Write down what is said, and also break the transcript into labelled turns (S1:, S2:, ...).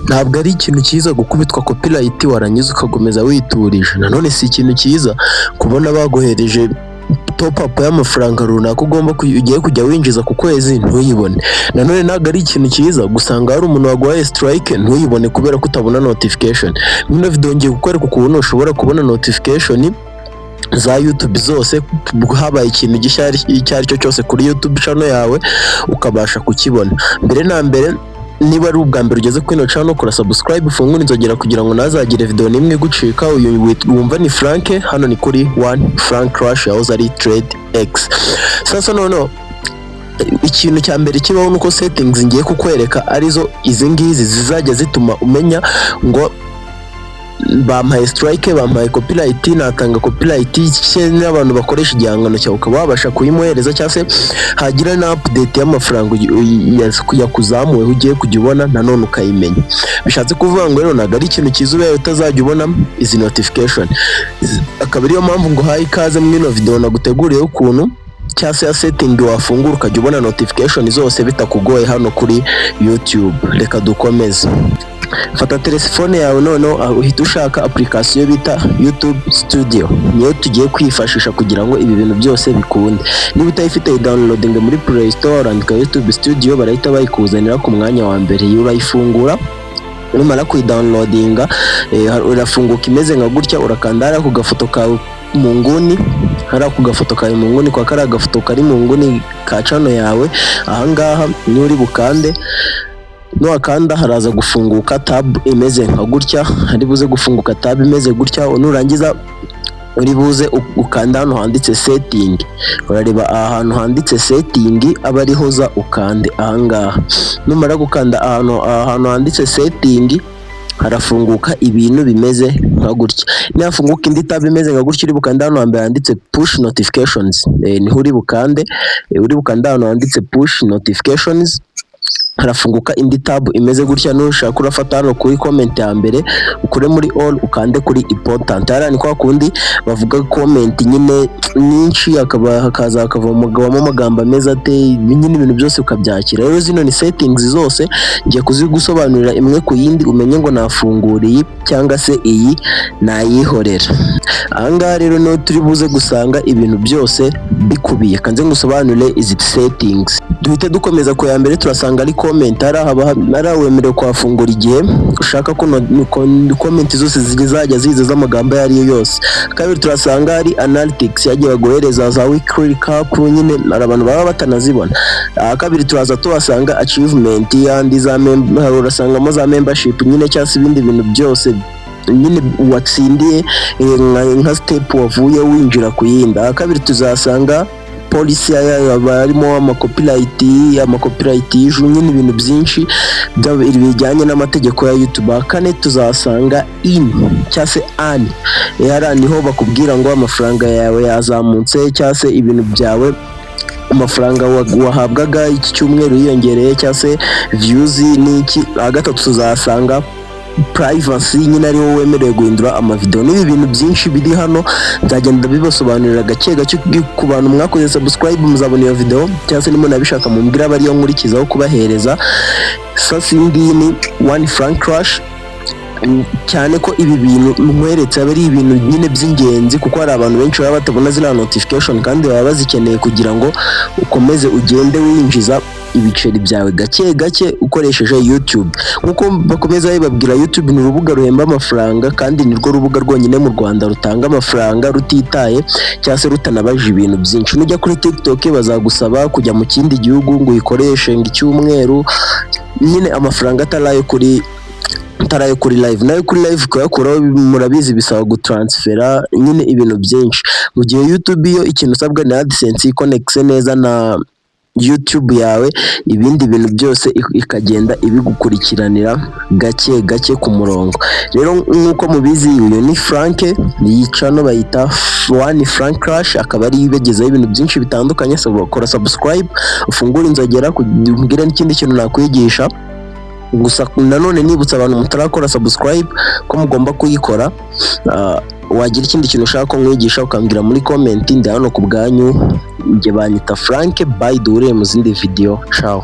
S1: Ntabwo ari ikintu cyiza gukubitwa copyright warangiza ugakomeza witurije. Nanone si ikintu cyiza kubona baguhereje top up y'amafaranga runaka ugomba ugiye kujya winjiza ku kwezi ntuyibone. Nanone ntabwo ari ikintu cyiza gusanga hari umuntu waguhaye strike ntuyibone kubera ko utabona notification. Muri ino video ngiye kukwereka ukuntu ushobora kubona notification za YouTube zose, habaye ikintu gishya icyo ari cyo cyose kuri YouTube channel yawe ukabasha kukibona. Mbere na mbere, niba ari ubwa mbere ugeze kuri ino channel, kora subscribe, ufungure inzogera kugira ngo ntazagire video n'imwe igucika. Uyu wumva ni Frank, hano ni kuri One Frank Crash yahoze ari Trade X. Sasa noneho ikintu cya mbere kibaho nuko settings ngiye kukwereka arizo izi ngizi zizajya zituma umenya ngo bampaye strike, bampaye copyright, natanga copyright n'abantu bakoresha igihangano cyawe ukaba wabasha kuyimuhereza, cyangwa se hagira na update y'amafaranga yakuzamuweho ugiye kujya ubona nanone ukayimenya. Bishatse kuvuga ngo rero ntabwo ari ikintu cyiza ubaye utazajya ubona izi notification. Akaba ariyo mpamvu ngo uhaye ikaze muri ino video naguteguriye ukuntu cyangwa se ya setting wafungura ukajya ubona notification zose bitakugoye hano kuri YouTube. Reka dukomeze. Fata telefone yawe noneho uhita ushaka application bita YouTube Studio, niyo tugiye kwifashisha kugira ngo ibi bintu byose bikunde. Niba utayifite, downloading muri Play Store, urandika YouTube Studio, barahita bayikuzanira ku mwanya wa mbere. Urayifungura, numara kuyidownloadinga irafunguka imeze nka gutya. Urakanda hariya ku gafoto kawe mu nguni, hariya ku gafoto kawe mu nguni, kwa kariya gafoto kari mu nguni ka channel yawe, ahangaha niho uri bukande. Nuhakanda haraza gufunguka tab imeze nka gutya, hari buze gufunguka tab imeze gutya. Nurangiza uri buze ukanda hano handitse setting. Urareba aha hantu handitse setting, aba ariho za ukande ahangaha. Numara gukanda ahantu handitse setting, harafunguka ibintu bimeze nka gutya. Nihafunguka indi tab imeze nka gutya, uri bukande hano hambere handitse push notifications, niho uri bukande. Uri bukande ahantu handitse push notifications, harafunguka indi tab imeze gutya. Nushaka urafata hano kuri comment ya mbere, ukure muri all, ukande kuri important. Hariya ni kwa kundi bavuga comment nyine nyinshi, hakaba hakaza hakavamo amagambo ameze ate nyine, ibintu byose ukabyakira. Rero zino ni settings zose, ngiye kuzigusobanurira imwe ku yindi, umenye ngo nafungura iyi cyangwa se iyi nayihorera. Ahangaha rero niho turi buze gusanga ibintu byose bikubiye. Kanze ngusobanurire izi settings, duhite dukomeza. Ku ya mbere turasanga ari comment. Hariya haba hariya wemerewe kuhafungura igihe ushaka ko comment zose zizajya ziza z'amagambo ayo ariyo yose. Kabiri turasanga hari analytics, yagiye baguhereza za weekly recap, nyine hari abantu baba batanazibona. Aha kabiri turaza tuhasanga achievement yandi za urasangamo za membership nyine, cyangwa se ibindi bintu byose nyine watsindiye, nka step wavuye winjira ku yindi. Aha kabiri tuzasanga policy haba harimo ama copyright issue nyine, ibintu byinshi bijyanye n'amategeko ya YouTube. Aha kane tuzasanga in cyangwa se earn. Hariya niho bakubwira ngo amafaranga yawe yazamutse, cyangwa se ibintu byawe, amafaranga wahabwaga iki cyumweru yiyongereye, cyangwa se views n'iki. Aha gatatu tuzasanga privacy nyine, ari wowe wemerewe guhindura amavideo. N'ibi bintu byinshi biri hano nzagenda bibasobanurira gake gake. Ku bantu mwakoze subscribe muzabona iyo video, cyangwa se nimunabishaka mumbwire aba ariyo nkurikizaho kubahereza. Sasa iyi ngiyi ni One Frank Crash, cyane ko ibi bintu nkweretse aba ari ibintu nyine by'ingenzi, kuko hari abantu benshi baba batabona ziriya notification kandi baba bazikeneye kugira ngo ukomeze ugende winjiza ibiceri byawe gake gake ukoresheje YouTube. Nk'uko bakomeza babibabwira, YouTube ni urubuga ruhemba amafaranga kandi ni rwo rubuga rwonyine mu Rwanda rutanga amafaranga rutitaye cyangwa se rutanabajije ibintu byinshi. Nujya kuri TikTok bazagusaba kujya mu kindi gihugu ngo uyikoreshe ngo icyumweru nyine, amafaranga atari ayo kuri live. Nayo kuri live kuyakuraho murabizi bisaba gutransfera nyine ibintu byinshi, mu gihe YouTube yo ikintu usabwa ni AdSense ikonekise neza na YouTube yawe, ibindi bintu byose ikagenda ibigukurikiranira gake gake ku murongo. Rero nk'uko mubizi, uyu ni Frank, iyi channel bayita One Frank Crash, akaba ari ibagezaho ibintu byinshi bitandukanye. So, kora subscribe, ufungure inzogera, umbwire n'ikindi kintu nakwigisha. Gusa nanone nibutsa abantu mutarakora subscribe ko mugomba kuyikora. Wagira ikindi kintu ushaka ko nkwigisha ukambwira muri comment. Ndi hano ku bwanyu, njye banyita Frank. Bye, duhure mu zindi video. Ciao.